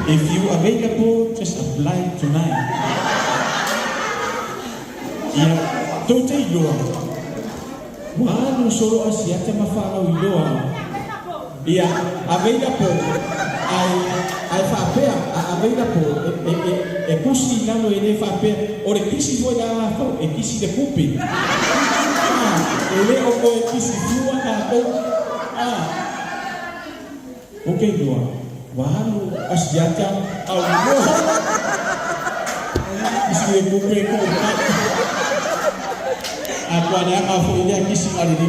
If you available, just apply tonight. Ia, tou te iloa, ua alu solo Asiata ma faalauiloa. Ia, available, ae faapea, a available, e tusi i lalo e le faapea, o le kisi foi la latou, e kisi le kupe. Ah, e le o toe kisi fua tatou. Ah, ou te iloa, ua alu Asiata auiloa. Kisi le kupe ko a tua leaga foi lea kisi na le $5.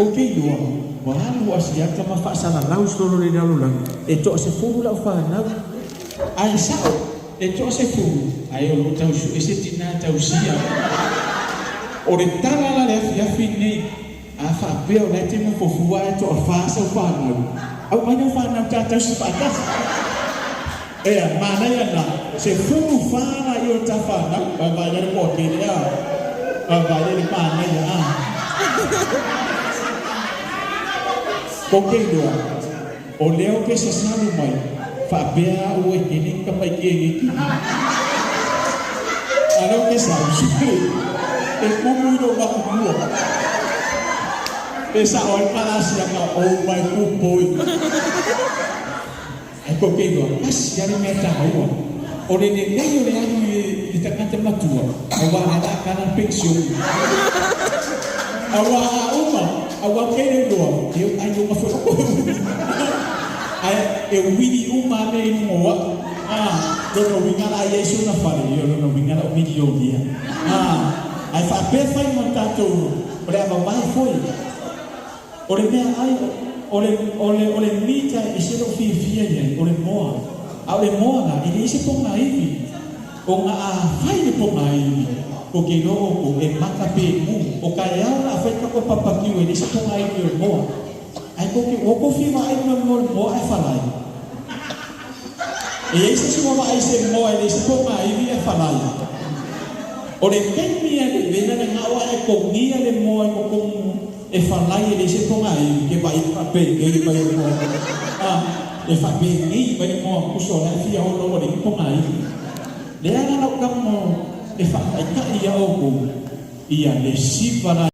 Ou te iloa, ua alu Asiata ma faasalalau solo le lalolagi, e 10 lau fanau. Ae sa'o, e 10, ae o loo tau su'e se tinā tausia. O le tala la le afiafi lenei, a faapea o la e te nofo fua ae toafā sau fanau, aumai lau fanau ta tausi faatasi. Ea, manaia na, 14 laia o ta fanau, vaavaai la le toatele a, vaavaai la le manaia a. Kou te iloa, o lea ou te sasalu mai, faapea a'u e tele ni tamaiti e le kini. A lea ou te sau, sue, e kumu i lou matumua. E sa'o ai le palasiaga, oh my good boy. Ae kou te iloa, tasi lava le mea taua, o le lelei o le alu i le tagata matua, aua lea la kala le penisione. Aua a uma, aua kei le iloa, e ai luga foi o koe umi. Ae e uili uma lava mea i luga o a'u. A, lona uiga la a i ai sona fale, ia lona uiga la o milionia. A, ae faapea fai ma tatou, o le a vavae foi. O le meaai, o le, o le, o le mita e ese lou fiafia i ai, o le moa. A o le moa la, e leai se pogaivi. O ga a fai le pogaivi, ko ke iloa oukou, e maka pe mu. O kaeao la a fai kako papakiu, e leai se pogaivi o le moa. Ae kou ke, ua kou fia vaai ma le moa ae falai. E iai se isi ua vaai i se moa e leai se pogaivi ae falai. O le taimi a le vela le gao ae kogia le moa i totonu E falai e leai se pogaivi ke vaai e faapenei mai le moa a e faapenei mai le moa uso o la e fia ono ua leai ni pogaivi. Lea la lau tago e faataitai ia outou ia le siva la.